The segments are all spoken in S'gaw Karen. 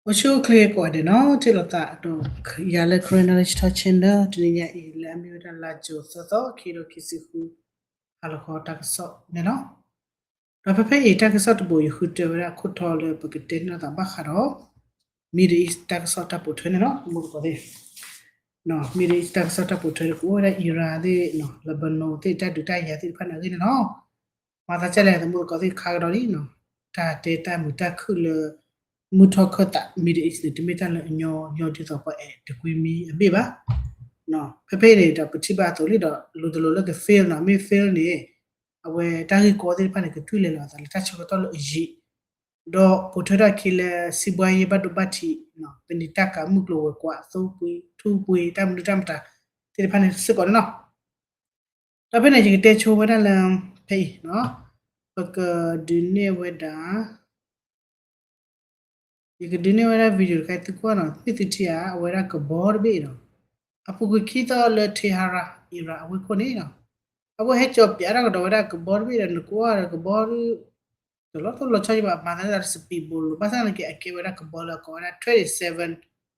အိၣ်ဆူၣ်အိၣ်ချ့ကိးဂၤဒဲးနီၤ, ထံၣ်လိာ်သးဒီးယၤလၢ Karen Knowledge Talk Channel တနံၤညါအံၤ လၢအမ့ၢ်ဝဲဒၣ်လါကၠိၤသၢသီ ခံကထိခံဆံဃု ဟါလီၤခီတၢ်ကစီၣ်န့ၣ်လီၤ. ဒီးဖဲဖဲအံၤတၢ်ကစီၣ်တဘိး ယဃုထၢဝဲဒၣ်ခိၣ်တီလၢပကတဲန့ၢ်လိာ်သးဘၣ်ဃးဒီး Middle East တၢ်ကစီၣ်တၢ်ပိာ်ထွဲန့ၣ်လီၤ. မိၢ်သကိးသ့ၣ် Middle East တၢ်ကစီၣ်တၢ်ပိာ်ထွဲန့ၣ် ကအိၣ်ဝဲဒၣ် Iran သ့ၣ် Lebanon သ့ၣ် တၢ်ဒုးတၢ်ယၤသ့ၣ်တဖၣ်န့ၣ်အဂ့ၢ်န့ၣ်လီၤ. မၤသးဒ်လဲၣ် သမူသကိးသ့ၣ် ခါကဒီးလံနီၤ, တၢ်တဲတၢ်မုာ်တၢ်ခုၣ်လၢ မုၢ်ထီၣ်ခၢၣ်သး Middle East န့ၣ် တမ့ၢ်တၢ်လၢအညီညီဒ်သိးပှၤအဲၣ်တကွံမံအဘ့ၣ်ဘၣ်. ဖဲဖဲအံၤန့ၣ်ဒီး ပထံၣ်ဘၣ်အသိးလံဒီး လိၤတလိၤလၢက fail နီၤ, မ့ၢ် fail န့ၣ် အဝဲတၢ်ဂ့ၢ်ကီသ့ၣ်တဖၣ်န့ၣ် ကထွံၣ်လဲၤလီၤအသးလၢတၢ်ဆၢကတီၢ်လၢအယံာ် ဒီးပိာ်ထွဲထီၣ်အခံလၢ စံးဘှါယဲၢ်ဘၣ်ဒိဘၣ်ထံး, ပနံာ်တၢ်ကၤ မုၢ်ကျိၤဝဲၤကွာ် သိပှ့ၤထူပှ့ၤ တၢ်မနုၤတၢ်မတၤသ့ၣ်တဖၣ်န့ၣ်စ့ၢ်ကီးန့ၣ်လီၤ. ဒီးဖဲန့ၣ် ယကတဲဆိဝဲဒၣ်လၢ ဖဲအံၤ ပကဒုးနဲၣ်ဝဲဒၣ် ယကဒုးနဲၣ်ဝဲဒၣ် video တခါအံၤ သုကွၢ်နီၤ, မ့ၢ်သုထံၣ်ဧါ အဝဲဒၣ်ကဘီတဘ့ၣ်နီၤ, အပူၤကွံာ်ခံသီလၢ Tehran Iran အဝ့ၢ်ခိၣ်န့ၣ်နီၤ, အဝဲဟဲကၠီၤပၠးထီၣ်ကဒီးဝဲဒၣ်ကဘီတဘ့ၣ်ဒီး နကွၢ်ဒီးကဘီ တလီၤတိၢ်လီၤဆီယဘၣ် မၤသးဒ်သိး speedboat လီၤ, ဘၣ်ဆၣ်သနာ်က့ အကဲဝဲဒၣ်ကဘီလၢအကိးဝဲဒၣ် twenty-seven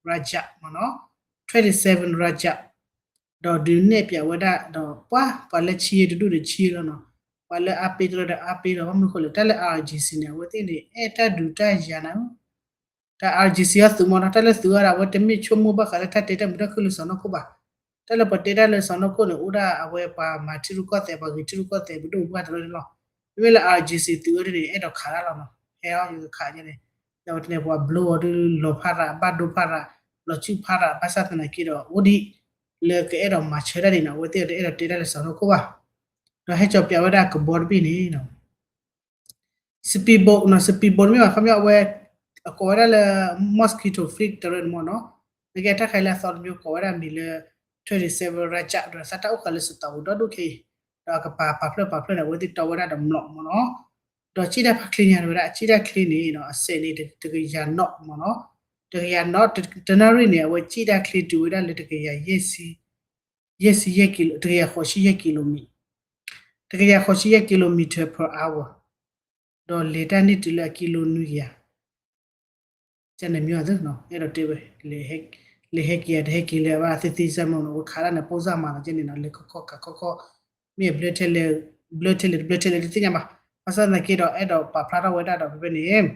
Rajab မ့ၢ်နီၤ, twenty-seven Rajab, ဒီးဒုးနဲၣ်ပၠးဝဲဒၣ်ဒီး ပှၤ ပှၤလၢဆံးတဒူၣ်ဒီးဆံးလီၤနီၤ, ပှၤလၢအါပ့တရၢဒီးအါပ့လီၤ, ဘၣ်မနုၤဃိလဲၣ် တၢ်လၢ IRGC န့ၣ် အဝဲသ့ၣ်န့ၣ် အဲၣ်တၢ်ဒုးတၢ်ယၤနၤ တၢ် IRGC အသုးမ့ၢ်နီၤ, တၢ်လၢသုးအီၤဒီး အဝဲတမ့ၢ်ဆိကမိၣ်ဘၣ်ဃးလၢတၢ်တဲတၢ်မုာ်တၢ်ခုၣ်လၢစီၢ်နီၤခိၣ်ဘၣ်. တၢ်လၢပှၤတဲတၢ်လၢစီၢ်နီၤခိၣ်န့ၣ် အိၣ်ဒၣ်အဝဲပှၤမၤထံရူၢ်ကီၢ်သဲး ပှၤဂ့ၤထံရူၢ်ကီၢ်သဲး ပဒိၣ်ပပှၢ်တရၢန့ၣ်လီၤ. မ့မ့ၢ်လၢ IRGC သုးအီၤဒ်န့ၣ် အဲၣ်ဒိးခးတၢ်လီၤနီၤ, ဟဲအီၤယကခးယဲန့ၣ်, ဒီးဝဲတန့ၣ် ပှၤဘျိအီၤဒ်လီၤဖးရး ဘၣ်ဒိဖးရး လီၤဆူၣ်ဖးရး ဘၣ်ဆၣ်သနာ်က့ဒီး အိၣ်ဒံး လၢကအဲၣ်ဒိးမၤဆၢတၢ်ဒ်န့ၣ် အဝဲသ့ၣ်တအဲၣ်ဒိးတဲတၢ်လၢစီၢ်နီၤခိၣ်ဘၣ်. ဒီးဟဲကၠီၤပၠးဝဲဒၣ်ကဘီတဘ့ၣ်န့ၣ် speedboat နီၤ, speedboat မ့ၢ်ဘၣ်ခီပညီအဝဲ အကိးဝဲဒၣ်လၢ mosquito fleet တရၢန့ၣ်မ့ၢ်နီၤ, နကဲတၢ်ခါအံၤလၢအသီတမံၤကိးဝဲဒၣ်မံၤလၢ twenty-seven Rajab ဒီးသးတၢ်အိၣ်ဃာ်လၢစတီၤပူၤဒီဒူၣ်ခဲအံၤ, ဒီးအကပၤပာ်ဖျါပာ်ဖျါန့ၣ် အဝဲသ့ၣ်တီဝဲဒၣ်ဒီးမျိာ်မ့ၢ်နီၤ, ဒီးစံၣ်တၢ်ဖးချ့ညါဝဲဒၣ် အစံၣ်တၢ်ချ့န့ၣ် အစဲးန့ၣ် တကယၤနီၣ်မ့ၢ်နီၤ, တကယၤနီၣ် တနၣ်ရံၣ်န့ၣ် အဝဲစံၣ်တၢ်ချ့တုၤဝဲဒၣ်လၢတကယၤ ယဲၢ်ဆံယဲၢ်ကံ, တကယၤဃိးဆံယဲၢ်ကံလိမံၤ, တကယၤဃိးဆံယဲၢ် kilometer per hour, ဒီးလဲၤတၢ်န့ၢ်တုၤလၢအကံလိနွံကယၤ, ကန့ၣ်မ့ၢ်အသုနီၤ အဲၣ်ဒိးတဲဝဲ, လဲၤဟဲက့ၤယၤတဟဲက့ၤလၢၤဘၣ် သ့သ့စၢ်မ့ၢ်နီၤ အဝဲခးဒၣ်န့ၣ် ပိၢ်စၢ်မၤသးကဲန့ၣ်နီၤ လဲၤခီခီခးခီခီ, မ့ၢ်အဘျၢထဲလဲၣ်, ဘျၢထဲလဲၣ် တဘျၢထဲလဲၣ်တသ့ၣ်ညါဘၣ်, ဘၣ်ဆၣ်သနာ်က့ဒီး အဲၣ်ဒိးပာ်ဖျါထီၣ်ဝဲဒၣ်ဒီးဖဲဖဲန့ၣ်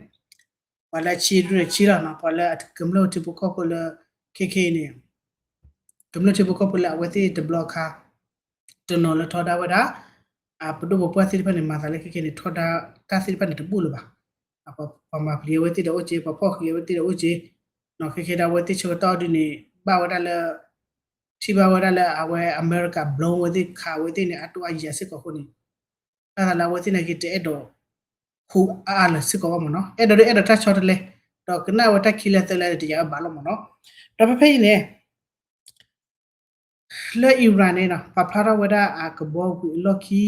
ပှၤလၢအဆံးတဒူၣ်န့ၣ်ဆံးလီၤနီၤ, ပှၤလၢကမျၢၢ်ထံဖိကီၢ်ဖိလၢ ခဲခဲအံၤန့ၣ် ကမျၢၢ်ထံဖိကီၢ်ဖိလၢအဝဲသ့ၣ်တဘျီခါ တနီၤလၢထီဒါဝဲဒၣ် ပဒိၣ်ပပှၢ်သ့ၣ်တဖၣ်န့ၣ် မၤသးလၢခဲခဲန့ၣ် ထီဒါတၢ်သ့ၣ်တဖၣ်န့ၣ်တဘူၣ်လၢၤဘၣ်. ပှၤမၤပျံၤအဝဲသ့ၣ်ဒီးအိၣ်က့, ပှၤဖီၣ်ဃံးအဝဲသ့ၣ်ဒီးအိၣ်က့, ခဲခဲဒီးအဝဲသ့ၣ်ဆၢကတီၢ်ဒ်န့ၣ် ဘၣ်ဝဲဒၣ်လၢ ထံၣ်ဘၣ်ဝဲဒၣ်လၢအဝဲအမဲရကၤ drone ဝဲသ့ၣ်ခးဝဲသ့ၣ်န့ၣ် အဒိၣ်အယၤစ့ၢ်ကီးအဃိန့ၣ် ဘၣ်သးလၢအဝဲသ့ၣ်န့ၣ်က့ၤတအဲၣ်ဒိး ဟူးအါအါလၢၤစ့ၢ်ကီးဘၣ်မ့ၢ်နီၤ, အဲၣ်ဒိးဒ်အဲၣ်ဒိးတၢ်ဆီတလဲ, ဒီးကနၣ်ဝဲတၢ်ခံလၢသၢလၢတယာ်ဝဲဘၣ်လီၤမ့ၢ်နီၤ. ဒီးဖဲဖဲအံၤန့ၣ် လၢ Iran န့ၣ်နီၤ ပာ်ဖျါထီၣ်ဝဲဒၣ်အကဘီဝံၤအလီၢ်ခံ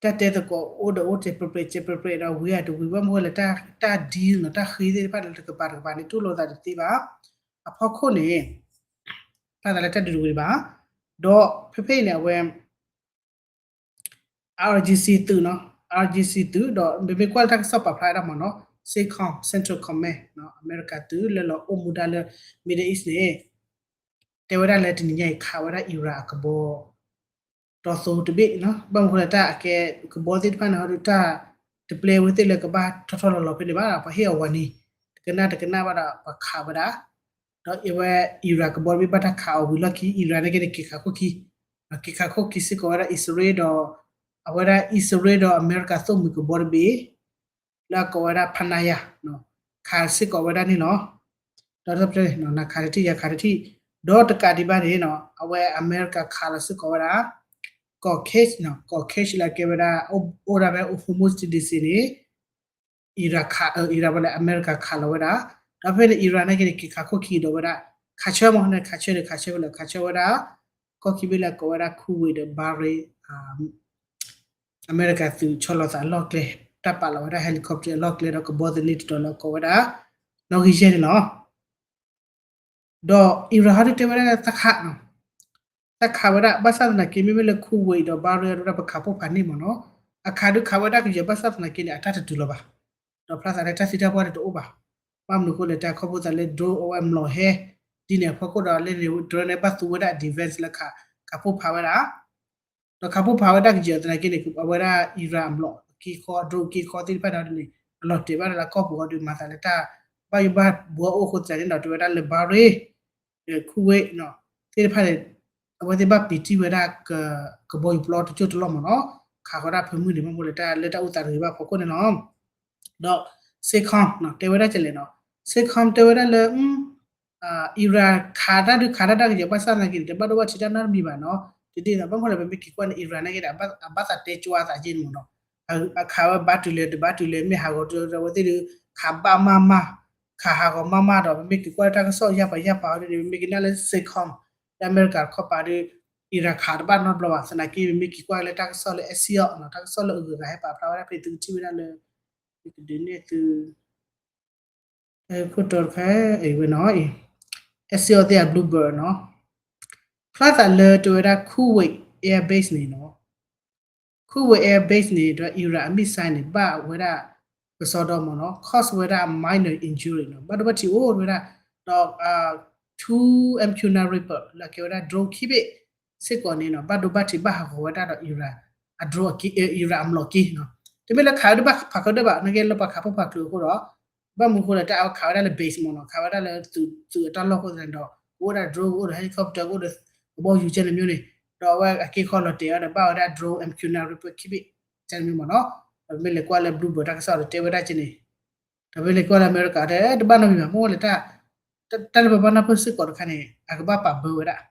တၢ်တဲသကိးအိၣ်ဒီးအိၣ်တဲးပြဲးပြဲး ကဲးပြဲးပြဲးဒီးဝံၤအတဝံၤဘၣ်မ့ၢ်ဝဲလၢ တၢ်ဒံလီၤတၢ်ဃ့သ့ၣ်တဖၣ်လၢတကပၤတကပၤန့ၣ် တူၢ်လိာ်သးတသ့ဘၣ်. အဖီခိၣ်န့ၣ် ဘၣ်သးလၢတၢ်ဒုးတဝံၤဘၣ်. ဒီးဖဲဖဲအံၤန့ၣ် အဝဲ IRGC သုးနီၤ IRGC သုးဒီး မ့မ့ၢ်ကွၢ်လၢတၢ်ကစီၣ်ပာ်ဖျါဝဲဒၣ်မ့ၢ်နီၤ CENTCOM Central Command အမဲရကၤသုးလၢလီၤအိၣ်မူဒါလၢ Middle East န့ၣ် တဲဝဲဒၣ်လၢတနံၤညါအံၤ ခးဝဲဒၣ် Iran အကဘီ တီသိတဘ့ၣ်နီၤ ဘၣ်မနုၤဃိလၢတၢ်အကဲကဘီသ့ၣ်တဖၣ်န့ၣ် ဟီဒုးတၢ်တပျဲဝဲသ့ၣ်လၢကဘၣ်ထီၣ်ထီၣ်လီၤလီၤဖဲန့ၣ်ဘၣ် ပှၤဟ့ၣ်အီၤဝၤနံၤ တကနၣ်တကနၣ်ဘၣ်ဒီး ပှၤခးဝဲဒၣ် ဒီးအဝဲ Iran ကဘီတဘ့ၣ်ဘၣ်တၢ်ခးအီၤဝံၤလီၢ်ခံ Iran န့ၣ်က့န့ၣ် က့ၤခးခိၣ်ခံ က့ၤခးခိၣ်ခံစ့ၢ်ကီးဝဲဒၣ် အံၣ်စရ့လးဒီး အဝဲဒၣ် အံၣ်စရ့လးဒီးအမဲရကၤသိၣ်မှံၤကဘီတဘ့ၣ် လၢအကိးဝဲဒၣ် Panaya ခးစ့ၢ်ကီးဝဲဒၣ်န့ၣ်လီၤ. ဒီးတဖျၢၣ်န့ၣ် နၤခးတထံၣ် ယၤခးတထံၣ် ဒီးတကးဒံးဘၣ်န့ၣ်နီၤ အဝဲအမဲရကၤခးလီၤစ့ၢ်ကီးဝဲဒၣ် ကီၢ် Kerch နီၤ ကီၢ် Kerch လၢအကဲဝဲဒၣ် အိၣ်ဒၣ်ဖဲ Hormuz တဒံစ့န့ၣ် Iran ခး Iran ဝဲလၢအမဲရကၤခးလီၤဝဲဒၣ် ဒီးဖဲန့ၣ် Iran န့ၣ်က့န့ၣ် က့ၤခးခိၣ်ခံဒီးဝဲဒၣ် ခးဆၢမ့ၢ်န့ၣ် ခးဆၢန့ၣ် ခးဆၢဝဲလၢ ခးဆၢဝဲဒၣ် ကီၢ်ခံဘ့ၣ်လၢအကိးဝဲဒၣ် Kuwait ဒီး Bahrain အမဲရကၤသုးဆီလီၤသးအလီၢ်ကျဲ တၢ်ပာ်လီၤဝဲဒၣ် helicopter အလီၢ်ကျဲဒီးကဘီသန့တတီၤလၢအကိးဝဲဒၣ် နီၣ်ဂံၢ်ယဲၢ်န့ၣ်လီၤ. ဒီး Iran ဟီဒုးတဲဝဲဒၣ်လၢသးခးနီၤ သးခးဝဲဒၣ် ဘၣ်ဆၣ်သနာ်က့ မ့မ့ၢ်လၢ Kuwait ဒီး Bahrain အဒိဒၣ်ပခးပိၢ်ဖးန့ၢ်မ့ၢ်နီၤ အခးဒုးခးဝဲဒၣ်ကယဲၢ် ဘၣ်ဆၣ်သနာ်က့န့ၣ် အတၢ်တတုၤလီၤဘၣ်. ဒီးဖျါသးလၢတၢ်သံတၢ်ပှၢ်န့ၣ်တအိၣ်ဘၣ်. ဘၣ်မနုၤအဃိလဲၣ် တၢ်ခီဖျိသးလၢ drone အဝဲအမျိာ်ဟဲ ဒ်န့ၣ်အဖီခိၣ်ဒီး လၢန့ၣ် drone န့ၣ် ဘၣ်သူဝဲဒၣ် defense လၢခး ခးဖှိၣ်ဖးဝဲဒၣ် ဒီးခးဖှိၣ်ဖးဝဲဒၣ်ကယဲၢ်သနာ်က့န့ၣ် အဝဲဒၣ် Iran အမျိာ်က့ၤခီ drone က့ၤခီသ့ၣ်တဖၣ်န့ၣ်န့ၣ် အလီၤတဲာ်ဘၣ်လၢကီၢ်ပူၤအီၤဒီး မၤသးလၢတၢ်ဘၣ်ယိၣ်ဘၣ်ဘှီအိၣ်အဃိသတးန့ၣ်ဒီး တဲဝဲဒၣ်လၢ Bahrain, Kuwait သ့ၣ်တဖၣ်န့ၣ် အဝဲသ့ၣ်ဘၣ်ပံာ်တံၢ်ဝဲဒၣ် ကဘီယူၤပျီတစိၢ်တလီၢ်မ့ၢ်နီၤ, ခးဃီဒၣ်ဖၢမုၢ်န့ၣ် ဘၣ်မနုၤလဲၣ် တၢ်လၢတၢ်အိၣ်သးတဂ့ၤဘၣ်ဖီခိၣ်န့ၣ်လီၤ. ဒီး CENTCOM တဲဝဲဒၣ်ကလဲၣ်နီၤ, CENTCOM တဲဝဲဒၣ်လၢ Iran ခးတၢ်ဒုးခးတၢ်ဒၣ်ကယဲၢ်ဘၣ်ဆၣ်သနာ်က့န့ၣ် တဘၣ်ဒိဘၣ်ထံးတၢ်နီတမံၤဘၣ်နီၤ, ဒ်န့ၣ်ဒီး ဘၣ်မနုၤလဲၣ် ပမ့ၢ်က့ၤကွၢ်န့ၣ် Iran နာ်က့ဒီး အဘၣ်သးတဲကၠွါသးယဲၢ်န့ၣ်မ့ၢ်နီၤ, အခးဝဲဘါတုၤလဲၣ်တဘါတုၤလဲၣ် မ့ၢ်ဟးဂီၤတုၤအဝဲသ့ၣ်ဒုး ခးဘၣ်မၢ်မၢ်, ခးဟးဂီၤမၢ်မၢ်ဒီး ပမ့ၢ်က့ၤကွၢ်တၢ်ကစီၣ်ယၢ်ပၤယၢ်ပၤအီၤဒ်န့ၣ် ပမ့ၢ်ကနၣ်လၢ CENTCOM လၢအမဲရကၤတခီပၤဒီး Iran ခးတဘၣ်နီတဘျီဘၣ် သနာ်က့ ပမ့ၢ်က့ၤကွၢ်လၢတၢ်ကစီၣ်လၢ Axios နီၤ တၢ်ကစီၣ်လၢအဂုၤအဂၤဟဲပာ်ဖျါဝဲဒၣ်ဖဲသုကထံၣ်ဝဲဒၣ်လၢ ယကဒုးနဲၣ်သု ခိၣ်တီတခါ အံၤဝဲနီၤ Axios သ့ၣ်အ Bloomberg နီၤ, ဖျါသးလၢတဲဝဲဒၣ် Kuwait Air Base န့ၣ်နီၤ, Kuwait Air Base န့ၣ် ဒီး Iran အ missile န့ၣ် ဘၣ်ဝဲဒၣ် ကစီဒီမ့ၢ်နီၤ cause ဝဲဒၣ် minor injury နီၤ ဘၣ်ဒိဘၣ်ထံးအိၣ်ဝဲဒၣ် ဒီး two MQ nine Reaper လၢအကဲဝဲဒၣ် drone ခံဘ့ၣ်စ့ၢ်ကီးန့ၣ်နီၤ ဘၣ်ဒိဘၣ်ထံးဘၣ်ဟးဂီၤဝဲဒၣ်ဒီး Iran အ drone အက့ Iran အမျိာ်က့နီၤ, တမ့ၢ်လၢခးဝဲတဘၣ်ဖးကၢဒၢဘၣ် နာ်က့လၢပှၤခးဖှိၣ်ဖးချုးအဃိဒီး ဘၣ်မနုၤအဃိလဲၣ် တၢ်အဝဲခးဝဲဒၣ်လၢ base မ့ၢ်နီၤ ခးဝဲဒၣ်လၢ သုးအတၢ်လီၢ်အဃိသတးန့ၣ်ဒီး ကအိၣ်ဒၣ် drone ကအိၣ်ဒီး helicopter ကအိၣ်ဒီး ကဘီယူၤကဲန့ၣ်မ့ၢ်န့ၣ် ဒီးအဝဲအက့ခီလီၤတဲာ်အီၤဒီး ဘၣ်ဝဲဒၣ် drone MQ nine Reaper ခံဘ့ၣ်ကဲန့ၣ်မ့ၢ်နီၤ, ဒီးမ့ၢ်လဲၤကွၢ်လၢ Bloomberg တၢ်ကစီၣ်ဒီးတဲဝဲဒၣ်ကဲန့ၣ် ဒီးမ့ၢ်လဲၤကွၢ်လၢအမဲရကၤတဲ တဘၣ်နီတမံၤဘၣ် မ့ၢ်ဝဲလဲၣ် တၢ်လၢပဘၣ်နၢ်ပၢၢ်စ့ၢ်ကီးတခါန့ၣ် အကဘၣ်ပာ်ဘၢဝဲဒၣ်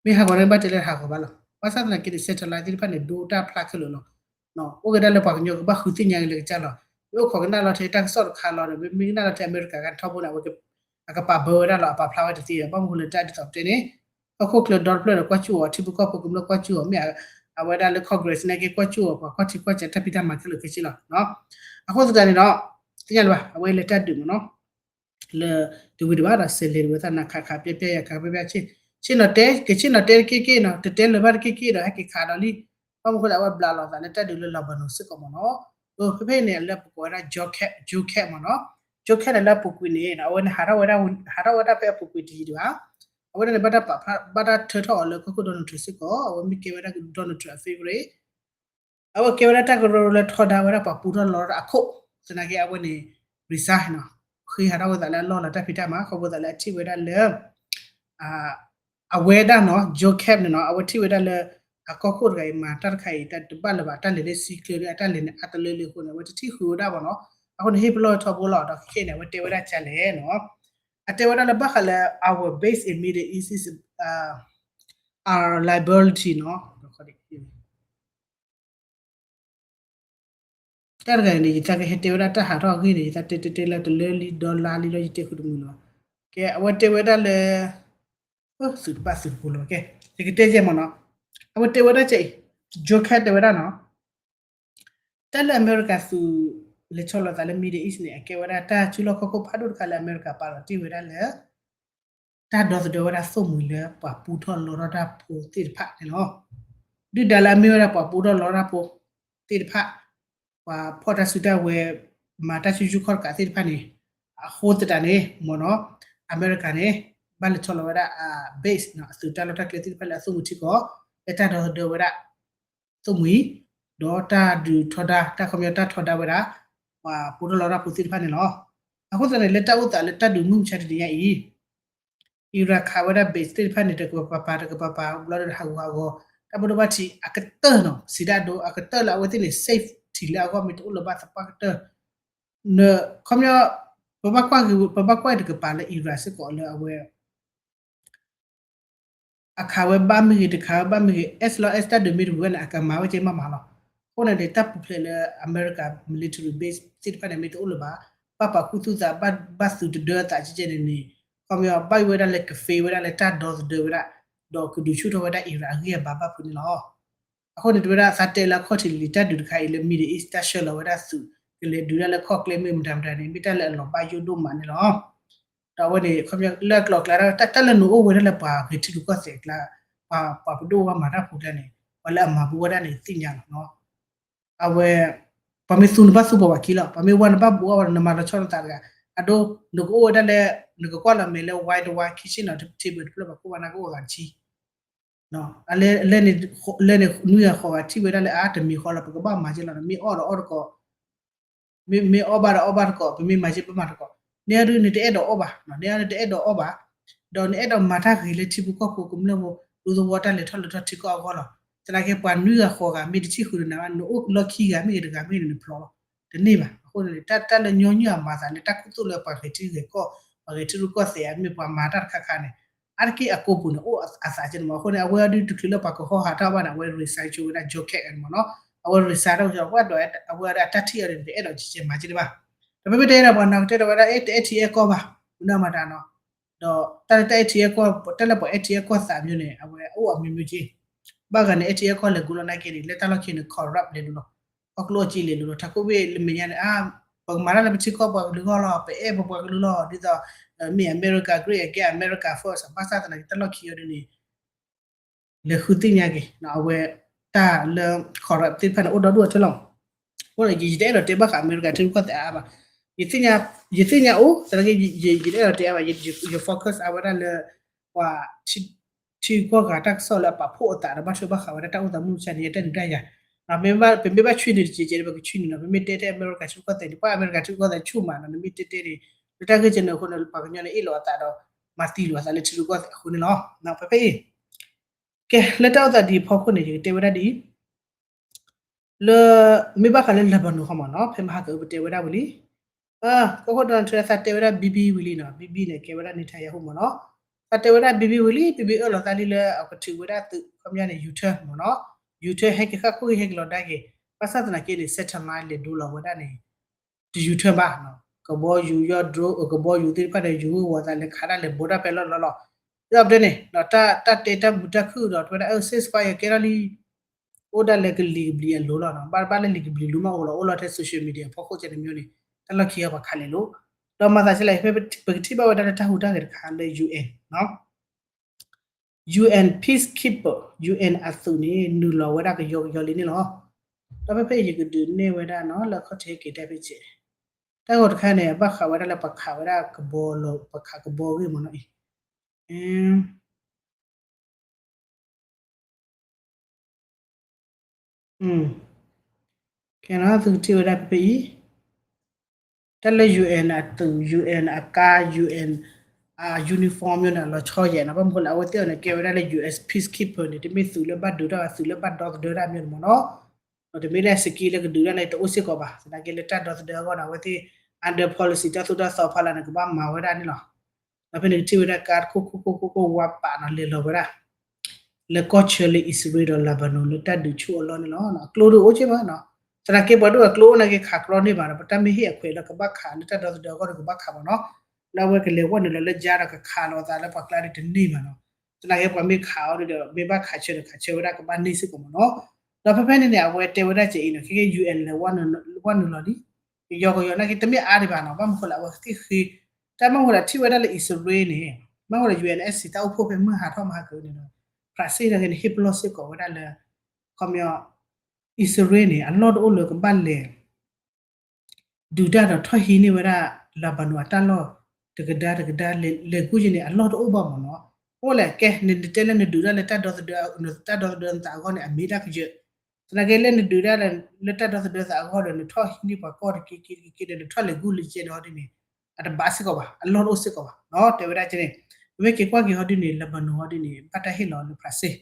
မ့ၢ်ဟးဂီၤန့ၣ်ဘၣ်တဲလၢဟးဂီၤဘၣ်လီၤ. ဘၣ်ဆၣ်သနာ်က့န့ၣ် satellite သ့ၣ်တဖၣ်န့ၣ် ဒိတၢ်ဖျါခဲလၢာ်လီၤ. အိၣ်က့ၤဒၣ်လၢပှၤကညီကဘၣ်ဃုသ့ၣ်ညါက့ၤလၢကစၢ်လီၤ. မ့ၢ်အိၣ်ခိးကနၣ်လီၤထဲတၢ်ကစီၣ်တခါလီၤဒီး မ့ၢ်ကနၣ်လီၤထဲအမဲရကၤကထီဘိန့ၣ် အကပာ်ဘၢဝဲဒၣ်လီၤ အပာ်ဖျါဝဲတသ့ဘၣ် ဘၣ်မနုၤဃိလၢတၢ်ဒ်သိးပတဲန့ၣ် ဟီၣ်ခိၣ်ချၢဒီတဖျၢၣ်ဒီးကွၢ်ကၠူၣ်အီၤ ထံဖိကီၢ်ဖိကမျၢၢ်ကွၢ်ကၠူၣ်အီၤ မ့ၢ်အဝဲဒၣ်လၢ Congress နာ်က့ကွၢ်ကၠူၣ်အီၤ ပှၤကွၢ်ထံကွၢ်ကၠီတၢ်ဖံးတၢ်မၤခဲလၢာ်ခဲဆ့လီၤ. အဃိသတးန့ၣ်ဒီး သ့ၣ်ညါလၢၤဘၣ် အဝဲလၢတၢ်ဒုးမ့ၢ်နီၤ လၢတဝံၤတဘၣ်ဒီး စဲးလဲၤတဝဲသးနၤ ခးခးပျဲပျဲယၤ ခးခးပျဲပျဲ ဆ့ ဆ့ၣ်နီၤတဲ ကဆ့ၣ်နီၤတဲတက့ၢ်က့ၢ်နီၤ တတဲလၢၤဘၣ်တက့ၢ်က့ၢ်ဒီး ဟဲက့ၤခးဒီးလံ. ဘၣ်မနုၤဃိလဲၣ် အဝဲဘျးလီၤသးလၢတၢ်ဒုးလၢ Lebanon စ့ၢ်ကီးမ့ၢ်နီၤ. ဖဲဖဲအံၤန့ၣ် လၢပကိးဝဲဒၣ် JCAT မ့ၢ်နီၤ. JCAT န့ၣ်လၢအပူၤကွံာ်န့ၣ် အဝဲန့ၣ် ဟးထီၣ်ဝဲဒၣ်ဖဲအပူၤကွံာ်တယံၤဒံးဘၣ်. အဝဲဒၣ်န့ၣ် ဘၣ်တၢ်ပာ်ဖျါ ဘၣ်တၢ်ထၢထီၣ်အီၤလၢကီၢ်ခိၣ် Donald Trump စ့ၢ်ကီး အဝဲမ့ၢ်ကဲဝဲဒၣ် Donald Trump အ favorite အဝဲကဲဝဲဒၣ်တၢ်ကရၢကရိလၢထီဒါဝဲဒၣ်ပှၤပူထီၣ်လီထီၣ်အခိၣ် သနာ်က့အဝဲန့ၣ် resign နီၤ ဃ့ဟးထီၣ်ဝဲသးလၢအလီၢ်လီၤတၢ်ဖံးတၢ်မၤ ခီဖျိသးလၢအထံၣ်ဝဲဒၣ်လၢ အဝဲဒၣ်နီၤ JCAT န့ၣ်နီၤ အဝဲထံၣ်ဝဲဒၣ်လၢ အကီၢ်ခိၣ်တဂၤအံၤမၤတၢ်တခါအံၤ တၢ်တဘၣ်လၢၤဘၣ် တၢ်လဲၤလၢစံၣ်ကျၢၤဒီး အတၢ်လဲၤန့ၣ် အတလၢလၢအဃိန့ၣ် အဝဲတထံၣ်ဃုာ်ဝဲဒၣ်ဘၣ်နီၤ အဃိန့ၣ် ဟ့ၣ်ပလီၢ်ထီဘိလီၤ ဒီးခဲခဲအံၤန့ၣ် အဝဲတဲဝဲဒၣ်ကလဲၣ်နီၤ အတဲဝဲဒၣ်လၢဘၣ်ဃးလၢ our base in Middle East is our liability နီၤ တၢ်တဂၤန့ၣ် ယသးကဟဲတဲဝဲဒၣ်တၢ်ဟးထီၣ်အဂ့ၢ်န့ၣ် ယသးတဲတဲတဲလၢတလၢလံဒီလါလံလီၤ ယတဲဃုာ်တမုာ်လၢၤဘၣ်. ကဲ အဝဲတဲဝဲဒၣ်လၢ သုးတဘၣ်သုးတပူၤလၢၤဘၣ် ကဲ ယကတဲကဲမ့ၢ်နီၤ အဝဲတဲဝဲဒၣ်ကဲအံၤ JCAT တဲဝဲဒၣ်နီၤ တၢ်လၢအမဲရကၤသုးလဲၤဆီလီၤသးလၢ Middle East န့ၣ် အကဲဝဲဒၣ်တၢ်စုလီၢ်ခီၣ်ခိၣ်ဖးဒိၣ်တခါလၢအမဲရကၤပာ်လီၤတ့ၢ်ဝဲဒၣ်လၢ တၢ်ဒီသဒၢဝဲဒၣ်သိၣ်မှံၤလၢပှၤပူထီၣ်လီထီၣ်တၢ်ဖိသ့ၣ်တဖၣ်န့ၣ်လီၤ. ဒုၣ်ဒါလၢအမ့ၢ်ဝဲဒၣ်ပှၤပူထီၣ်လီထီၣ်တၢ်ဖိသ့ၣ်တဖၣ် ပှၤဖီၣ်တၢ်စုတၢ်ဝဲၤ မၤတၢ်စုဆူၣ်ခီၣ်တကးသ့ၣ်တဖၣ်န့ၣ် အဃိသတးန့ၣ် မ့ၢ်နီၤ အမဲရကၤန့ၣ် ဘၣ်လဲၤဆီလီၤဝဲဒၣ်အ base နီၤ အသုးတၢ်လီၢ်တၢ်ကျဲသ့ၣ်တဖၣ်လၢအသိၣ်မှံၤထံကီၢ် လၢတၢ်ဒီသဒၢဝဲဒၣ် သိၣ်မှံၤ ဒီးတၢ်ဒုးထီဒါ တၢ်ခီပညီတၢ်ထီဒါဝဲဒၣ် ပှၤပူထီၣ်လီထီၣ်တၢ်ဖိသ့ၣ်တဖၣ်န့ၣ်လီၤ. အဃိသတးန့ၣ် လၢတၢ်အိၣ်သးလၢတၢ်ဒုးမုၢ်မဆါတနံၤညါအံၤ Iran ခးဝဲဒၣ် base သ့ၣ်တဖၣ်န့ၣ် တကပၤပၤတကပၤပၤ ဘျီဒီးဟးဂူာ်ဟးဂီၤ တၢ်ဘၣ်ဒိဘၣ်ထံးအကတၢၢ်နီၤ စံးဒၣ်ဒိ အကတၢၢ်လၢအဝဲသ့ၣ်န့ၣ် safety လၢအဂီၢ်မ့ၢ်တအိၣ်လၢၤဘၣ်သပှၢ်ကတၢၢ် ခီပညီ ပဘၣ်ကွၢ်ဂ့ၤ ပဘၣ်ကွၢ်တကပၤလၢ Iran စ့ၢ်ကီးလၢအဝဲ အခးဝဲဘၣ်မ့ၢ်ဂ့ၤ တခးဝဲဘၣ်မ့ၢ်ဂ့ၤ as long as တၢ်ဒုးမ့ၢ်တဝံၤဝဲန့ၣ် အကမၤဝဲကဲမးမးလီၤ. အဃိန့ၣ်န့ၣ် တၢ်ပူၤဖျဲးလၢအမဲရကၤ military base သ့ၣ်တဖၣ်န့ၣ် မ့ၢ်တအိၣ်လၢၤဘၣ် ဘၣ်ပာ်ခူသူၣ်သး ဘၣ်သုးတဒၢသးကဲကဲန့ၣ်န့ၣ် ခီပညီဘၣ်ယိၣ်ဝဲဒၣ်လၢက fail ဝဲဒၣ်လၢတၢ်ဒီသဒၢဝဲဒၣ် ဒီးကဒုးဆူၣ်ထီၣ်ဝဲဒၣ် Iran အဂံၢ်အဘါဘၣ်ဖုးန့ၣ်လီၤ. အဃိန့ၣ် တဝဲဒၣ်သးတဲလၢအခီၣ်ထံးလံၤ တၢ်ဒုးတခါအံၤလၢ Middle East တၢ်ဆှၢလီၤဝဲဒၣ်သုး ကလဲၤဒုးဒၣ်လၢခီၣ်ကျဲမ့ၢ်မတၤမတၤန့ၣ် မ့ၢ်တၢ်လၢအလီၤဘၣ်ယိၣ်ဒိၣ်မးန့ၣ်လီၤ. ဒီးအဝဲန့ၣ် ခီပညီလၢအကျိၤအကျဲ တၢ်လၢနအိၣ်ဝဲဒၣ်လၢပှၤဂဲၤထံရူၢ်ကီၢ်သဲးအကျါ ပှၤပဒိၣ်ဝဲမၤတၢ်ဖိကျါန့ၣ် ပှၤလၢအမၤဘူးဝဲဒၣ်န့ၣ်သ့ၣ်ညါလီၤ. အဝဲ ပှၤမ့ၢ်သူနဘၣ်သူပှၤဘၣ်ခံလီၤ ပှၤမ့ၢ်ဝါနဘၣ်ဘူးအီၤဝဲဒီး နမၤလီၤဆီနသးတဂၤ အဒိ နကအိၣ်ဝဲဒၣ်လၢ နကကွၢ်လီၤမဲာ်လၢ ဝါတဝါ kitchen နီၤ table တဖျၢၣ် ပှၤကိးဘၣ်နၤကအိၣ်ဂၤတဆံ လဲန့ၣ် လဲန့ၣ်နွံဂၤဃိးဂၤထံၣ်ဝဲဒၣ်လၢ အါ တမံၤဃီလီၤ ပကဘၣ်မၤက့ၤလီၤ မ့ၢ်အီၣ်ဒီးအီၣ်တကိး မ့ၢ်အီၣ်ဘၣ်ဒီးအီၣ်ဘၣ်တကိး ပမ့ၢ်မၤက့ၤဘၣ်မၤတကိး န့ၣ်အဒု နတအဲၣ်ဒိးအီၣ်ဘၣ် န့ၣ်အဒု နတအဲၣ်ဒိးအီၣ်ဘၣ် ဒီးနအဲၣ်ဒိးမၤတၢ်ဂ့ၤလၢထံဖိကီၢ်ဖိကမျၢၢ်ဖိ ဒူသဝီတၢ်လဲၤထီၣ်လဲၤထီၣ်ထံကီၢ်အဂီၢ်လီၤ. သနာ်က့ပှၤနွံဂၤဃိးဂၤမ့ၢ်တထံၣ်ဃုာ်ဒီးနၤဘၣ် နအိၣ်လီၢ်ခံဂၤမ့ၢ်ဂ့ၤတဂၤမ့ၢ်ဂ့ၤန့ၣ် နဖျိးလီၤ တန့ၢ်ဘၣ်. အဃိန့ၣ် တၢ် တၢ်လၢညီနုၢ်အမၤသးလၢတၢ်ခူသူၣ်လၢပှၤဂဲၤထံဂဲၤကီၢ် ပှၤဂဲၤထံရူၢ်ကီၢ်သဲး မ့ၢ်ပှၤမၤတၢ်တခါခါန့ၣ် အါတက့ၢ်အကိာ်ပူၤန့ၣ် အိၣ်အသးကဲန့ၣ်မး. အဃိန့ၣ် အဝဲအီၤဒုတချုးလၢပှၤကဟီဟးတၢ်ဘၣ်န့ၣ် အဝဲ resign ဆိဝဲဒၣ် Joe Kent န့ၣ်မးနီၤ. အဝဲ resign တၢ်ဝဲ အဝဲဒီးအဝဲအီၤဒုအတၢ်ထံၣ်အီၤန့ၣ် တအဲၣ်ဒိးကဲကဲမၤကဲတဘၣ်. ဒီးဖဲမ့ၢ်တဲဒီးပှၤနီၤကတဲဒီးဝဲဒၣ် အဲ တအဲၣ်ထံအဲၣ်ကီၢ်ဘၣ် မနုၤမတၤနီၤ. ဒီးတၢ်လၢတၢ်အဲၣ်ထံအဲၣ်ကီၢ် တၢ်လၢပှၤအဲၣ်ထံအဲၣ်ကီၢ်သးမျိုးန့ၣ် အဝဲအိၣ်အမျိုးမျိုးက့ ဘၣ်ဂၤန့ၣ် အဲၣ်ထံအဲၣ်ကီၢ်လဲၤကိးလီၤနာ်က့န့ၣ် လၢတၢ်လီၢ်ခံန့ၣ် corrupt လဲၤလိၤလီၤ. အီၣ်ကျိၣ်အီၣ်စ့လဲၤလိၤလီၤ. ထးခိၣ်ဘ့ၣ်လၢမဲာ်ညါန့ၣ် ပကမၤတၢ်လၢပထံကီၢ်ပှၤကလုာ်အဂီၢ်လီၤ. ပအဲၣ်ပပှၤကလုာ်လီၤ. ဒ်သိး မ့ၢ် America Great Again, America First ဘၣ်ဆၣ်သနာ်က့ တၢ်လီၢ်ခံအီၤဒ်န့ၣ် လဲၤဃုသ့ၣ်ညါက့ၤ အဝဲတၢ်လၢ corrupt သ့ၣ်တဖၣ်န့ၣ် အိၣ်ဒီဒူၣ်အီၤထဲလီၤ. အဃိန့ၣ် ယတအဲၣ်ဒိးတဲဘၣ်ဃး America ထံရူၢ်ကီၢ်သဲးအါဘၣ်. ယသ့ၣ်ညါအိၣ် သနာ်က့ ယတအဲၣ်ဒိးတဲအါဘၣ်. ယ focus အါဝဲဒၣ်လၢ ပှၤ ထံကီၢ်ဂၤတၢ်ကစီၣ်လၢအပာ်ဖှိၣ်အသးဒီးဘၣ်ထွဲဘၣ်ဃးဝဲဒၣ်တၢ်အိၣ်သးမုၢ်မဆါန့ၣ် တၢ်ဒုးတၢ်ယၤ. ပမ့ၢ်ဘၣ်ဆွံနုာ်တကဲးကဲးဒီး ပကဆွံနုာ်နီၤ. ပမ့ၢ်တဲတဲ America ထံရူၢ်ကီၢ်သဲးန့ၣ် ပှၤ America ထံရူၢ်ကီၢ်သဲးဆူၣ်မးနီၤ. နမ့ၢ်တဲတဲန့ၣ် လၢတၢ်ဂ့ၢ်ကဲန့ၣ်အဃိန့ၣ် ပှၤကညီန့ၣ် အ့ၣ်လိာ်အသးဒီး မၤသံလိာ်အသးလၢထံရူၢ်ကီၢ်သဲးအဃိန့ၣ်လီၤ. ဖဲဖဲအံၤ ကဲ လၢတၢ်အိၣ်သးဒ်အံၤအဖီခိၣ်န့ၣ် ယကတဲဝဲဒၣ်ဒ်အံၤ လၢ မ့ၢ်ဘၣ်ဃးလၢ Lebanon ဃီမးနီၤ ဖဲမဟါကပတဲဝဲဒၣ်ဝံၤလံ. ကီၢ်ခိၣ် Donald Trump သးတဲဝဲဒၣ် Bibi ဝံၤလံနီၤ. Bibi န့ၣ် ကဲဝဲဒၣ် Netanyahu မးနီၤ. သးတဲဝဲဒၣ် Bibi ဝံၤလံ Bibi အၢၣ်လီၤသးလံလၢအကထုးဝဲဒၣ်သုး ခီပညီန့ၣ် U-turn မးနီၤ. U-turn ဟဲက့ၤဃၣ်ခိၣ်ဂံၢ်ဟဲက့ၤလီၤဒါက့ၤ ဘၣ်ဆၣ်သနာ်က့န့ၣ် settlement လဲၤဒိလီၤဝဲဒၣ်န့ၣ် တ U-turn ဘၣ်နီၤ. ကဘီယူၤယီၢ် drone ကဘီယူၤသ့ၣ်တဖၣ်န့ၣ် ယူၤဝဲဝီၤသးလဲၤခးဒၣ်လဲၤဘိးတၢ်ဖဲလီၢ်လီၢ်လီၤ. ဒီးဖဲန့ၣ် တၢ်တဲတၢ်မုာ်တၢ်ခုၣ်ဒီး တဲဝဲဒၣ် ceasefire ကဲထီၣ်လံ အိၣ်ဒၣ်လၢကလံၤကဘျံးအလိၤလီၤနီၤ. ဘၣ်ဘၣ်လၢလံၤကဘျံးလိၤမးအိၣ်လီၤ အိၣ်လီၤထဲ social media အဖီခိၣ်ကဲန့ၣ်မ့ၢ်န့ၣ် တၢ်လီၢ်ခံအပှၤခးလဲၤလိၤ. ဒီးမၤသးဒ်လဲၣ် ဖဲပကထံၣ်ဘၣ်ဝဲဒၣ်လၢတၢ်ဟူးတၢ်ဂဲၤတခါလၢ UN နီၤ UN peacekeeper UN အသုးန့ၣ် နုာ်လီၤဝဲဒၣ်ကယီကယီလံန့ၣ်လီၤ. ဒီးဖဲဖဲအံၤယကဒုးနဲၣ်ဝဲဒၣ်နီၤ လၢအခီၣ်ထံးက့ၤတဲဖဲကဲး တၢ်ဂီၤတခါန့ၣ် ဘၣ်ဃးဝဲဒၣ်လၢပှၤခးဝဲဒၣ်ကဘီလီၤ ပှၤခးကဘီဂ့ၢ်မးနီၤအံၤ ကဲနီၤ သုကထံၣ်ဝဲဒၣ်ဖဲဖဲအံၤ တၢ်လၢ UN အသုး UN အကါ UN အ uniform မ့ၢ်န့ၣ် လီၤဆီယဲၢ်နီၤ. ဘၣ်မနုၤဃိလၢအဝဲသ့ၣ်အီၤန့ၣ် ကဲဝဲဒၣ်လၢ UN peacekeeper န့ၣ် တမ့ၢ်သုးလၢဘၣ်ဒုးတၢ်ဘၣ် သုးလၢဘၣ်ဒီသဒၢတၢ်မ့ၢ်န့ၣ်မ့ၢ်နီၤ. ဒီးတမ့ၢ်လၢ skill လၢကဒုးတၢ်န့ၣ် တအိၣ်စ့ၢ်ကီးဘၣ်. သနာ်က့လၢတၢ်ဒီသဒၢအဂီၢ်န့ၣ် အဝဲသ့ၣ် under policy တၢ်သိၣ်တၢ်သီဖီလာ်န့ၣ် ကဘၣ်မၤဝဲဒၣ်န့ၣ်လီၤ. ဒီးဖဲန့ၣ်ကထံၣ်ဝဲဒၣ်ကါတခိၣ်ခိၣ်ခိၣ်ခိၣ်ဝါပာ်နီၤ လဲၤလီၤဝဲဒၣ် လၢကီၢ်ဆၢလၢအံၣ်စရ့လးဒီး Lebanon လၢတၢ်ဒုးဆူၣ်အလီၢ်န့ၣ်လီၤ. အကျိဒုးအိၣ်က့မးနီၤ. သနာ်က့ပှၤဒိၣ်အကျိအိၣ်နာ်က့ခးကြီန့ၢ်ဘၣ်ဒီး ပတၢ်မ့ၢ်ဟ့ၣ်အခွဲးလၢကဘၣ်ခးလၢတၢ်ဒီသဒၢအဂီၢ်ဒီးကဘၣ်ခးမးနီၤ. လၢအဝဲကလဲၤဝဲနုာ်လီၤလၢကါဒီးကခးလီၤအသးလၢပှၤကျါဒီးတန့ၢ်ဘၣ်နီၤ. သနာ်က့ပှၤမ့ၢ်ခးအီၤဒီး မ့ၢ်ဘၣ်ခးဆၢဒီးခးဆၢဝဲဒၣ်ကဘၣ်န့ၢ်စ့ၢ်ကီးမးနီၤ. ဒီးဖဲဖဲန့ၣ်န့ၣ် အဝဲတဲဝဲဒၣ်ကဲအံၤနီၤ ခဲကဲ UN လဲၤဝဲနုာ်လီၤလံ ကယီကယီနာ်က့တမ့ၢ်အါဒံးဘၣ်နီၤ. ဘၣ်မနုၤဃိလၢအဝဲသ့ၣ်ဃ့ တၢ်ဘၣ်မနုၤဃိလၢထံၣ်ဝဲဒၣ်လၢအံၣ်စရ့လးန့ၣ် ဘၣ်မနုၤဃိလၢ UNSC တၢ်အိၣ်ဖှိၣ်ဖဲမုၢ်ဟးထီၣ်မဟါကန့ၣ်ဒီး ဖရၣ်စ့ၣ်နာ်က့န့ၣ် ဟ့ၣ်ပလီၢ်စ့ၢ်ကီးဝဲဒၣ်လၢ ခီပညီ အံၣ်စရ့လးန့ၣ် အလီၢ်တအိၣ်လၢကဘၣ်လဲၤ ဒုးတၢ်ဒီးထီၣ်ဟံးန့ၢ်ဝဲဒၣ် Lebanon အတၢ်လီၢ် တကဒါတကဒါ လဲၤကူၣ်ယဲန့ၣ် အလီၢ်တအိၣ်ဘၣ်မးနီၤ. အိၣ်လဲၣ် ကဲ နတဲလၢနဒုးတၢ်လၢတၢ်ဒီသဒၢ တၢ်ဒီသဒၢနသးအဂီၢ်န့ၣ် အမ့ၢ်တၢ်ကယၢၤ. သနာ်က့လၢနဒုးတၢ်လၢတၢ်ဒီသဒၢသးအဂီၢ်ဒီး နထီၣ်ဟံးန့ၢ်ပှၤကီၢ်တက့ၢ်တက့ၢ်တက့ၢ်ဒီး နထီၣ်လဲၤကူၣ်လၢယဲန့ၣ်ဟီဒ်န့ၣ် အတဘၣ်စ့ၢ်ကီးဘၣ် အလီၢ်တအိၣ်စ့ၢ်ကီးဘၣ်နီၤ. တဲဝဲဒၣ်ကဲန့ၣ် ပမ့ၢ်က့ၤကွၢ်က့ၤဟီဒ်န့ၣ် Lebanon ဟီဒ်န့ၣ် ဘၣ်တၢ်ဟ့ၣ်လီၤလၢဖရၣ်စ့ၣ်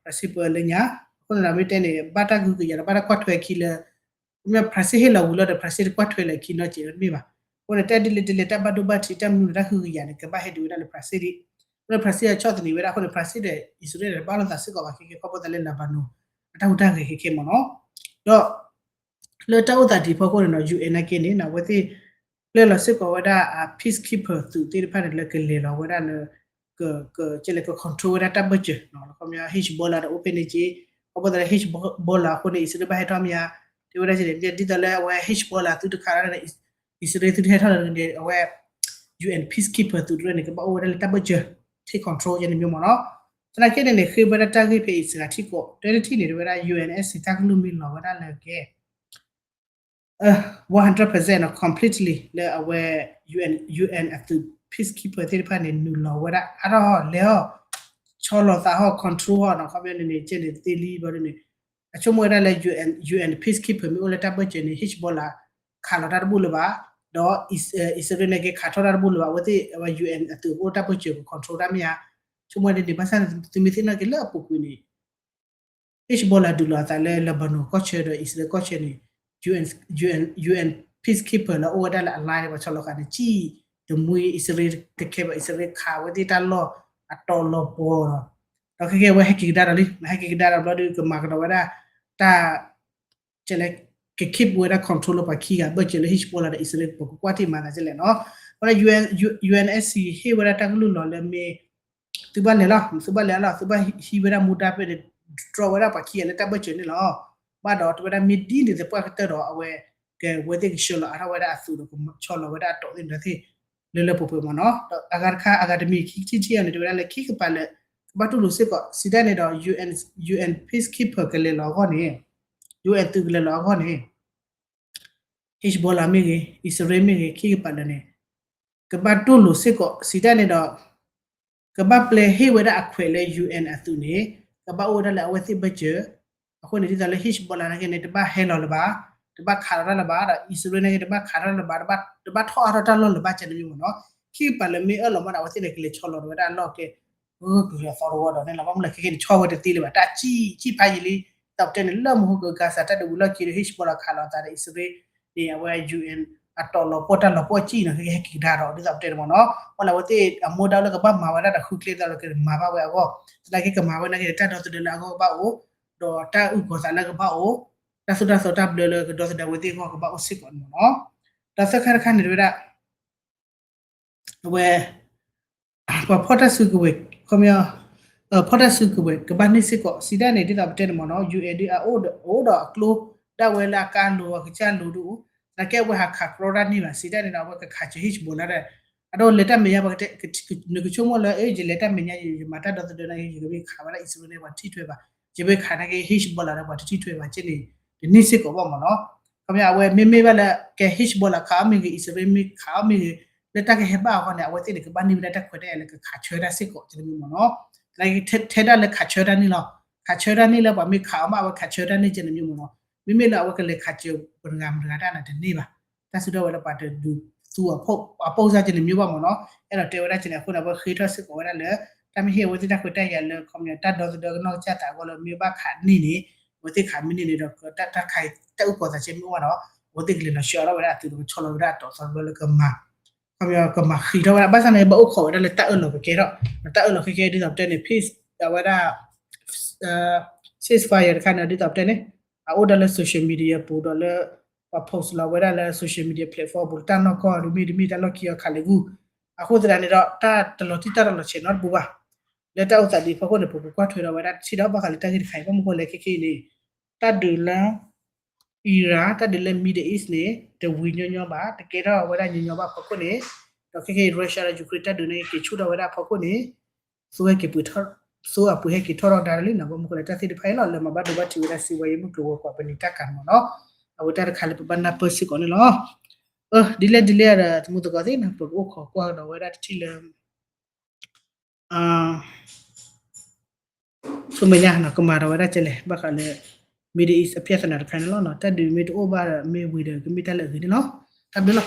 ဖရၣ်စ့ၣ်ပၢလၢညါ အဃိန့ၣ်ဒီးမ့ၢ်တဲန့ၣ် ဘၣ်တၢ်ကဟုကယာ်ဒီး ဘၣ်တၢ်ကွၢ်ထွဲအခံလၢ မ့ၢ်ဖရၣ်စ့ၣ်ဟ့ၣ်လီၤဝံၤလီၤဒီး ဖရၣ်စ့ၣ်တကွၢ်ထွဲလၢအခံနီတစဲးတမ့ၢ်ဘၣ်. အဃိန့ၣ် တၢ်ဒ်လဲၣ်ဒ်လဲၣ် တၢ်ဘၣ်ဒိဘၣ်ထံး တၢ်မနုၤတၢ်ကဟုကယာ်န့ၣ် ကဘၣ်ဟဲတုၤဝဲဒၣ်လၢဖရၣ်စ့ၣ်ဒံး. အဃိန့ၣ် ဖရၣ်စ့ၣ်အဆီၣ်သနံးဝဲဒၣ်အဃိန့ၣ် ဖရၣ်စ့ၣ်ဒီးအံၣ်စရ့လးတဘၣ်လိာ်သးစ့ၢ်ကီးဘၣ် ခဲကဲခီဖျိသးလၢ Lebanon အတၢ်ဟူးတၢ်ဂဲၤခဲခဲမးနီၤ. ဒီး လၢတၢ်အိၣ်သးဒ်အံၤအဖီခိၣ်န့ၣ်နီၤ UN နာ်က့န့ၣ် အဝဲသ့ၣ် ပျဲလီၤစ့ၢ်ကီးဝဲဒၣ်အ peacekeeper သုးသ့ၣ်တဖၣ်န့ၣ် လၢကလဲၤလီၤဝဲဒၣ်လၢ က က ကလဲၤက control ဝဲဒၣ်တၢ်ဘၢၣ်စၢၤနီၤ လၢခီပညီ Hezbollah ဒီးအိၣ်ဖဲန့ၣ်က့ ခီဖျိသးလၢ Hezbollah အဃိန့ၣ် အံၣ်စရ့လးဘၣ်ဟဲထီၣ်မ့ၢ်ဧါ တဲဝဲဒၣ်ကဲန့ၣ် ဒ်သိးလၢအဝဲ Hezbollah သုတခါန့ၣ် အံၣ်စရ့လးသုတဟဲထီၣ်လၢန့ၣ် အဝဲ UN peacekeeper သုးတဖၣ်န့ၣ် ကဘၣ်အိၣ်ဝဲဒၣ်လၢတၢ်ဘၢၣ်စၢၤ take control ကဲန့ၣ်မ့ၢ်မးနီၤ. သနာ်က့န့ၣ်န့ၣ် ဃ့ဝဲဒၣ်တၢ်ဂ့ၢ်ဖဲအံၤစှၤထံကီး တဲတထံၣ်န့ၣ် တဲဝဲဒၣ် UNSC တၢ်ကလုၢ်မ့ၢ်လီၤဝဲဒၣ်လၢကဲ one hundred percent နီၤ completely လၢအဝဲ UN အသုး peacekeeper သ့ၣ်တဖၣ်န့ၣ် နုာ်လီၤဝဲဒၣ်အါထီၣ်လဲၤအီၤ ဆီလီၤသးဟီၣ် control ဟီၣ်နီၤ ခီပညီန့ၣ်န့ၣ် ကဲန့ၣ်သ့လံဘျီဒ်န့ၣ် အဆိကမိၣ်ဝဲဒၣ်လၢ UN peacekeeper မ့ၢ်အိၣ်လၢတၢ်ဘၢၣ်စၢၤန့ၣ် Hezbollah ခးလီၤတၢ်တဘူၣ်လၢၤဘၣ် ဒီး အံၣ်စရ့လးန့ၣ်က့ၤခးထီၣ်တၢ်တဘူၣ်လၢၤဘၣ် အဝဲသ့ၣ် UN အသုးအိၣ်တၢ်ဘၢၣ်စၢၤက control တၢ်မ့ၢ်ဧါ ဆိကမိၣ်ဒ်န့ၣ် ဘၣ်ဆၣ်န့ၣ် သုမ့ၢ်သ့ၣ်နီၣ်က့ၤလၢအပူၤကွံာ်န့ၣ် Hezbollah ဒုးလိာ်အသးလၢ Lebanon ကီၢ်ဆၢဒီးအံၣ်စရ့လးကီၢ်ဆၢန့ၣ် UN peacekeeper လၢအိၣ်ဝဲဒၣ်လၢအ line ပှၤဆီလီၤဃာ်န့ၣ် ကံၣ်တမှံ အံၣ်စရ့လးတခဲဘၣ် အံၣ်စရ့လးခးဝဲသ့ၣ်တၢ်လီၢ်အတီၤလီၤပှီၤဒီး ဒီးခဲကဲဝဲဟဲက့ၤကဒါဒီးလံ ဟဲက့ၤကဒါဒီးဘျီဒုးကမၤကဒီးဝဲဒၣ် တၢ် ကဲလဲၣ် က keep ဝဲဒၣ် control လၢပှၤခံဂၤဘၢၣ်စၢၤလၢ Hezbollah ဒီးအံၣ်စရ့လး ပကကွၢ်ထံၣ်မၤသးကဲလဲၣ်နီၤ ဝဲဒၣ် UNSC ဟ့ၣ်ဝဲဒၣ်တၢ်ကလုၢ်လီၤလၢမ့ၢ် သုဘၣ်လဲၤလီၤ သုဘၣ်လဲၤလီၤ သုဘၣ်ဟံးဝဲဒၣ်မူဒါဖဲန့ၣ် draw ဝဲဒၣ်ပှၤခံဂၤလၢတၢ်ဘၢၣ်စၢၤန့ၣ်လီၤ ဘၣ်ဒီးတဲဝဲဒၣ်မ့ၢ်ဒ်န့ၣ်သပှၢ်ကတၢၢ်ဒီးအဝဲ ကဝဲသ့ၣ်ကဆှၢလီၤအါထီၣ်ဝဲဒၣ်အသုးဒီး ကဆီလီၤဝဲဒၣ်အတီၢ်သ့ၣ်ဒီးသ့ၣ် လၢလၢပှဲၤပှဲၤမ့ၢ်နီၤ ဒီးအဂၤတခါ အဂၤတမံၤခံထံၣ်ထံၣ်အံၤန့ၣ် တဲဝဲဒၣ်လၢခံကပၤလၢ ကဘၣ်တူၢ်လိာ်စ့ၢ်ကီး စံးဒၣ်န့ၣ်ဒီး UN peacekeeper ကလဲၤလီၤအဂီၢ်န့ၣ် UN သုးကလဲၤလီၤအဂီၢ်န့ၣ် Hezbollah မ့ၢ်ဂ့ၤ အံၣ်စရ့လးမ့ၢ်ဂ့ၤ ခံကပၤလၢာ်န့ၣ် ကဘၣ်တူၢ်လိာ်စ့ၢ်ကီး စံးဒၣ်န့ၣ်ဒီး ကဘၣ်ပျဲဟ့ၣ်ဝဲဒၣ်အခွဲးလၢ UN အသုးန့ၣ် ကဘၣ်အိၣ်ဝဲဒၣ်လၢအဝဲသ့ၣ်ဘၢၣ်စၢၤ အဃိန့ၣ် ဒ်သိးလၢ Hezbollah နာ်က့န့ၣ် တဘၣ်ဟဲလီၤလၢၤဘၣ် တဘၣ်ခးလီၤတၢ်လၢၤဘၣ် ဒီးအံၣ်စရ့လးနာ်က့ တဘၣ်ခးတၢ်လၢၤဘၣ် တဘၣ်ထီၣ်အါထီၣ်တၢ်လီၢ်လၢၤဘၣ် ကဲန့ၣ်မ့ၢ်မ့ၢ်နီၤ ခံကပၤလၢာ်မ့ၢ်အၢၣ်လီၤမးဒီး အဝဲသ့ၣ်န့ၣ် ကလဲၤဆီလီၤဒီးဝဲဒၣ်အလီၢ်ကဲ ဂၢၢ်ကလၢၤသီတဝီဒီးန့ၣ်လီၤ ဘၣ်မနုၤလဲၣ်ခဲကဲန့ၣ် ဆီဝဲတသ့လၢၤဘၣ် တၢ်ကံၣ်ကံၣ်ဖးယံာ်လံ ဒ်သိးပတဲန့ၣ် လၢမဟိက Gaza တၢ်ဒုးဝံၤလီၢ်ခံဒီး Hezbollah ခးလီၤအသးဒီးအံၣ်စရ့လးန့ၣ် အဝဲ UN အတီၤလီၤပှီၢ်တၢ်လီၤပှီၢ်ကံၣ်နီၤ ခဲကဲဟဲက့ၤကဒါဒီး ဒ်သိးပတဲန့ၣ်မ့ၢ်နီၤ ဘၣ်လၢအဝဲသ့ၣ်အမူဒါလၢကဘၣ်မၤဝဲဒၣ်ဒီးဃုကျဲသးလၢကမၤဘၣ်ဝဲအဂီၢ် သနာ်က့ကမၤဝဲနာ်က့ တၢ်ဒီသဒၢလၢအဂီၢ်ကဘၣ်အိၣ် ဒီးတၢ်အုၣ်ကီၤသးလၢကဘၣ်အိၣ် တၢ်သိၣ်တၢ်သီတၢ်ဘျၢလၢကဒီသဒၢဝဲသ့ၣ်အဂီၢ်ကဘၣ်အိၣ်စ့ၢ်ကီးန့ၣ်မ့ၢ်နီၤ ဒီးသၢခါတခါန့ၣ်တဝဲဒၣ် အဝဲ ပှၤဖီၣ်တၢ်စုကဝဲၤ ခီပညီ ဖီၣ်တၢ်စုကဝဲၤ ကဘၣ်န့ၢ်စ့ၢ်ကီး စံးဒၣ်န့ၣ် ဒ်သိးပတဲန့ၣ်မ့ၢ်နီၤ UN ဒ်အအိၣ်ဒီးအကျိ ဒၣ်ဝဲလၢအကါလိၤအကစၢ်လိၤဒ်အိၣ် သနာ်က့အဝဲဟးခးကြီတၢ်န့ၢ်ဘၣ် စံးဒၣ်န့ၣ်ဒီး အဝဲကခးစၢၤ Hezbollah ဒၣ် အဒိလဲၤတၢ်မဲာ်ညါ နကဆိကမိၣ်လၢ ယလဲၤတၢ်မဲာ်ညါ ယမၤတၢ်ဒီသဒၢနာ်က့ ယကမ့ၢ်ခးဝဲဒၣ်အံၣ်စရ့လးန့ၣ် ပှၤတထံၣ်ထွဲဘၣ် ယမ့ၢ်ခးနာ်က့ Hezbollah ဒီးပှၤတထံၣ်ထွဲဘၣ် ကဲန့ၣ် တန့ၢ်စ့ၢ်ကီးဘၣ်မ့ၢ်နီၤ ခီပညီအဝဲမ့မ့ၢ်ဘၣ်လၢ ကဲ Hezbollah ခးအီၣ်မ့ၢ်ဂ့ၤ အံၣ်စရ့လးမ့ၢ်ခးအီၣ်မ့ၢ်ဂ့ၤ လၢတၢ်ကဟဲဘၣ်အဂီၢ်န့ၣ် အဝဲသ့ၣ်န့ၣ် ကဘၣ်န့ၢ်ဝဲဒၣ်တၢ်ခွဲးတၢ်ယာ်လၢကခးဆၢတၢ်စ့ၢ်ကီး ကဲန့ၣ်မ့ၢ်နီၤ သနာ်က့ ထဲဒၣ်လၢခးဆၢတၢ်န့ၣ်လီၤ ခးဆၢတၢ်န့ၣ်လၢပှၤမ့ၢ်ခးအီၣ်မး အဝဲခးဆၢတၢ်န့ၣ် ကဲန့ၣ်မ့ၢ်မ့ၢ်နီၤ မ့မ့ၢ်လၢအဝဲကလဲၤခးစၢၤပှၤတဂၤမတဂၤတၢ်န့ၣ်တန့ၢ်ဘၣ် တၢ်စုဒီဝဲလၢပှၤတဒုးသူအပိၢ်စါ ကဲန့ၣ်မ့ၢ်ဘၣ်မ့ၢ်နီၤ အဲၣ်ဒိးတဲဝဲဒၣ်ကဲန့ၣ် အဃိန့ၣ် အဝဲဃ့ထီၣ်စ့ၢ်ကီးဝဲဒၣ်လၢ တၢ်မ့ၢ်ဟ့ၣ်အဝဲသ့ၣ်တၢ်ခွဲးတၢ်ယာ်လၢ ခီပညီ တၢ်ဒီသဒၢကနီၢ်ကစၢ်သးအဂီၢ်လၢမ့ၢ်ဘၣ်ခးန့ၢ်န့ၣ် အဝဲသ့ၣ်ခးမ့ၢ်န့ၢ်န့ၣ်ဒီး တၢ်ခးတၢ်အုၣ်ကီၤသးဆဲမ့ၢ်အိၣ်ဘၣ်ဒီး အဝဲသ့ၣ်ကလဲၤလီၤဆှၢအါထီၣ်ဝဲဒၣ်အသုးဒီးကဆီလီၤဝဲဒၣ်အတီၤသီတဘျီလၢကမၤ ခီပညီကမၤဃံးထီၣ်ဝဲဒၣ် ဘၣ်ဆၣ်န့ၣ် ဘၣ်အိၣ်ခိးဝဲဒၣ်လၢတၢ်အၢၣ်လီၤကကဲထီၣ် တၢ်အၢၣ်လီၤကကဲဒ်သိးပတဲန့ၣ် peace အဝဲဒၣ် ceasefire တခါန့ၣ် ဒ်သိးပတဲန့ၣ် အအိၣ်ဒၣ်လၢ social media ပူၤဒီးလၢ ပှၤ post လီၤဝဲဒၣ်လၢ social media platform ပူၤ တၢ်နီၢ်ကီၢ်တမ့ၢ်တမ့ၢ်တၢ်လီၢ်ခံအီၤခးလၢဂုၢ် အဃိသတးန့ၣ်ဒီး တၢ်တလီၤတံၢ်တၢ်တလီၤဆဲးနီတပူၤဘၣ် လၢတၢ်အိၣ်သးဒ်အဖီခိၣ်န့ၣ် ပကကွၢ်ထွဲဒီးဝဲဒၣ်တထံၣ်ဒီး ဘၣ်ဃးလၢတၢ်ဂ့ၢ်တခါအံၤ ဘၣ်မနုၤဃိလဲၣ်ခဲခဲအံၤန့ၣ် တၢ်ဒုးလၢ Iran တၢ်ဒုးလၢ Middle East န့ၣ် တဝံၤညီညီဘၣ် တကဲထီၣ်ဝဲဒၣ်ညီညီဘၣ်အဖီခိၣ်န့ၣ် ဒီးခဲခဲအံၤ Russia ဒီး Ukraine တၢ်ဒုးန့ၣ် က့ၤဆူၣ်ထီၣ်ဝဲဒၣ်အဖီခိၣ်န့ၣ် သိအပှ့ၤဟဲက့ၤထီၣ်ဒီးတၢ်လံနီၤ ဘၣ်မနုၤဃိလဲၣ် တၢ်သ့ၣ်တဖၣ်အံၤလီၤ လၢမၤဘၣ်ဒိဘၣ်ထံးဝဲဒၣ် စံးဝဲယမုၢ်ကျိၤဝဲၤကွာ် ပနံာ်တၢ်ကၤမ့ၢ်နီၤ အဝဲတၢ်တခါလၢပဘၣ်နၢ်ပၢၢ်စ့ၢ်ကီးန့ၣ်လီၤ ဒ်လဲၣ်ဒ်လဲၣ်ဒီး သမူသကိးသ့ၣ်နီၤ ပကအိၣ်ခိးကွၢ်ဒီးဝဲဒၣ်တထံၣ်လၢ ဆူမဲာ်ညါနီၤ ကမၤဒီးဝဲဒၣ်ကဲလဲၣ် ဘၣ်ဃးလၢ Middle East အဖျဲၣ်သနာ်တခါန့ၣ်လီၤ တၢ်ဒုးမ့ၢ်တအိၣ်ဘၣ်ဒီးမ့ၢ်ဝံၤဒီး ကမ့ၢ်တၢ်လၢအဂ့ၤန့ၣ်လီၤ တၢ်ဘျုးလီၤ